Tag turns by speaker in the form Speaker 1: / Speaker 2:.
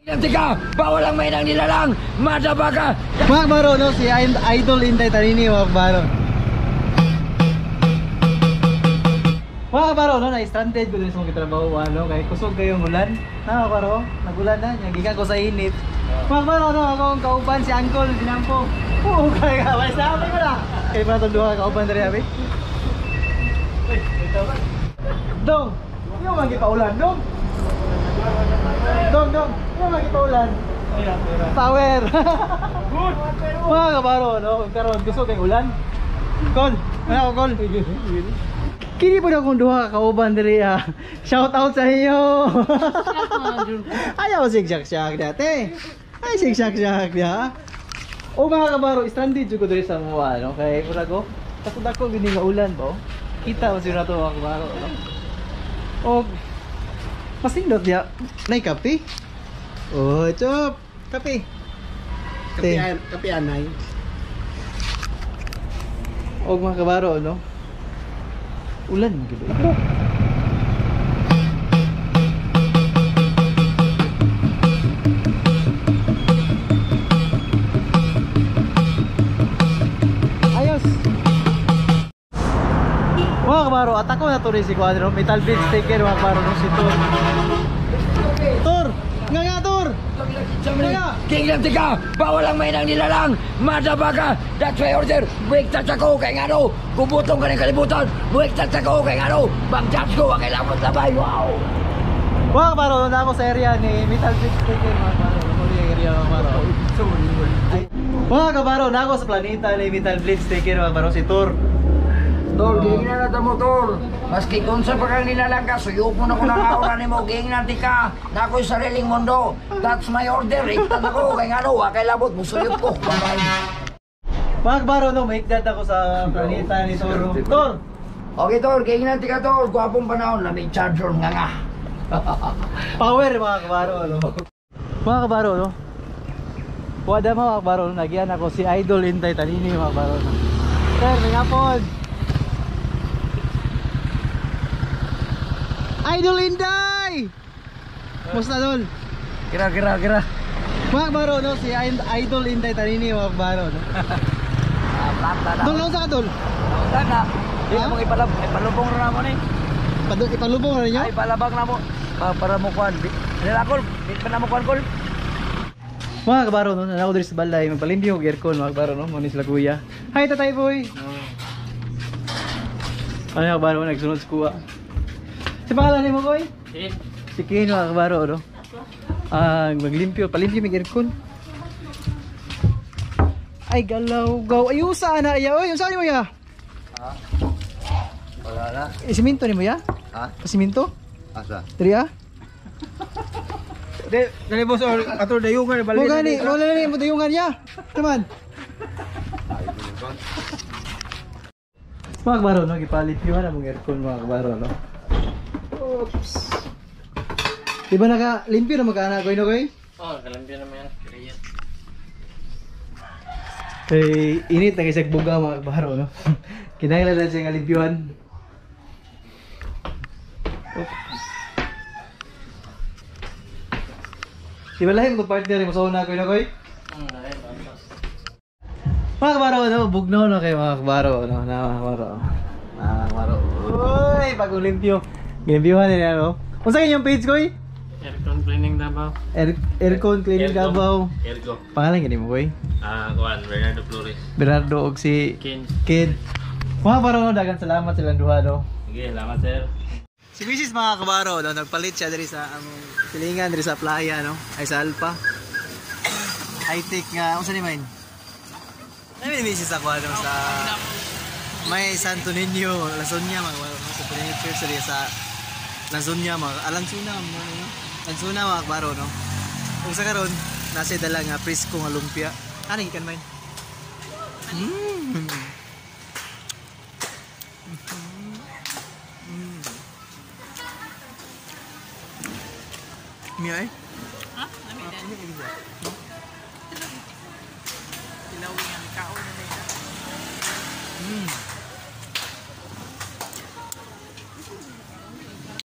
Speaker 1: Tika, bawal ang mainang nilalang, madabaga.
Speaker 2: Mga kabaro, no, si Idol Inday Tanini, mga kabaro. Mga kabaro, no, na-stranded ko din sa mga trabaho, ano, kay kusog kayong ulan. Na, mga kabaro, nagulan na, gikan ko sa init. Mga kabaro, no, ako ang kauban si Uncle Dinampo. Oo, kaya ka, basta sabi ko na. Kaya pa itong duha kauban diri, abi. Dong, yung mga gipaulan, dong. Dong, dong, yung mga gipaulan. Power. Good. Mga kabaro, no, karon gusto kay ulan. Kol, ano ako, kol? Kini po na akong duha kauban diri ah. Shout out sa inyo. Ayaw sig-shak-shak dati. Ay sig-shak-shak ya. O mga kabaro, stranded jud ko diri sa muwa, no? Kay murag ko, dako gini nga ulan ba? Kita mo siguro to mga kabaro, no? Og pasindot ya. Nay kape. Oh, chop. Kape.
Speaker 3: Kape, kape anay.
Speaker 2: Og mga kabaro, no? Ulan gyud. Ayos. Mga kabaro, atako na to rin si Cuadro. Metal Blade sticker mga kabaro no, si Tor. Tor! Nga nga Tor!
Speaker 1: King lang tika, bawal ang mainang nilalang, madabaga. That's my order. Break touch ako, kay ngano, gubutong ka ng kalibutan. Break touch ako, kay ngano, bang-judge ko, ang kailangan maglabay. Wow!
Speaker 2: Mga kabaro, na ako sa area ni Metal Blade sticker mga kabaro. Ano yung area mga kabaro? Mga kabaro, na ako sa planeta ni Metal Blade sticker mga kabaro, si Tor.
Speaker 1: Tol, ging na na mo, tol. Maski kung sa pagkang nilalang ka, suyok mo na ko ng aura ni mo, ging na ka. Na ako'y sariling mundo. That's my order. Iktan ako, kay ngano, wakay labot, musuyok ko. Bye-bye.
Speaker 2: Mga kabaro, no, make that ako sa planeta ni Tor. Tor!
Speaker 1: Okay, tol, ging na ka, tol. Gwapong panahon, lamig charger nga nga.
Speaker 2: Power, mga kabaro, no? Mga kabaro, no? Wada mga kabaro, no? Nagyan ako si Idol Inday Tanini, mga kabaro, no? Sir, may hapon! Idol Inday! Musta, Dol?
Speaker 1: Kira, kira, kira.
Speaker 2: Mga kabaro, no? Si Idol Inday Tanini, mga kabaro, no? Dol, nausa ka, Dol?
Speaker 1: Nausa na. Di na mo ipalubong na mo ni.
Speaker 2: Ipalubong na ninyo?
Speaker 1: Ay, palabang na mo. Para mo kuhan. Nila, Kol. Di pa na mo kuhan, Kol.
Speaker 2: Mga kabaro, no? Nanaw diri sa balay. Magpalimpyo og aircon, mga kabaro, no? Muna sila kuya. Hi, Tatay Boy! Ano, mga kabaro, nagsunod sa kuha. Si pangalan mo, Boy?
Speaker 4: Kin.
Speaker 2: Si Kin, mga kabaro, no? Maglimpyo, palimpyo mig aircon. Ay, galaw, gaw. Ay, usa na, iya. Oy, unsa ni mo ya?
Speaker 1: Ha? Wala na.
Speaker 2: Siminto ni mo ya?
Speaker 1: Ha?
Speaker 2: Siminto?
Speaker 1: Asa?
Speaker 2: Diri ah?
Speaker 3: De, dali boss or ato dayungan balik.
Speaker 2: Mo gani, wala na ni mo dayungan ya. Taman. Mga kabaro, no, gipalimpyuhan ang aircon, mga kabaro, no. Oops. Di ba naka-limpyo na magkaanak ko, no, koy?
Speaker 4: Oh, naka-limpyo naman yan. Korean.
Speaker 2: Eh, init na kasi buga, mga kabaro, no? Kinahanglan na siya nga limpyuhan. Oops. Di ba lahi mo partner mo sa una, koy, no, koy?
Speaker 4: Lahi, tapos.
Speaker 2: Mga kabaro, no? Bugnaw na kayo, mga kabaro, no? Na, mga kabaro. Mga kabaro. Uy, bagong limpyo. Gilimpyuhan nila, no? Unsa kanyang page, koy?
Speaker 4: Aircon Cleaning Davao.
Speaker 2: Aircon Cleaning Davao.
Speaker 4: Ergo.
Speaker 2: Pangalan gani mo, koy?
Speaker 4: Kuan, Bernardo Flores.
Speaker 2: Bernardo og si
Speaker 4: Ken.
Speaker 2: Ken. Mga kabaro, no, daghang salamat silang duha, no?
Speaker 4: Sige, salamat, sir.
Speaker 2: Si Mrs. mga kabaro, no, nagpalit siya diri sa among silingan diri sa playa, no? Ay sa Alpa. High-tech nga, unsa ni main? Nami ni Mrs. ako, ano, sa may Santo Niño, Lasonia, mga kabaro, no? Santo Niño Church diri sa Lasonia, mga Alansuna, mga ano? Lansuna, mga kabaro, no? Ug sa karon, nasa dala nga presko nga lumpia. Ano gikan main? Mia eh?
Speaker 5: Ha? Nami din. Tilawin nga, kaon na nila.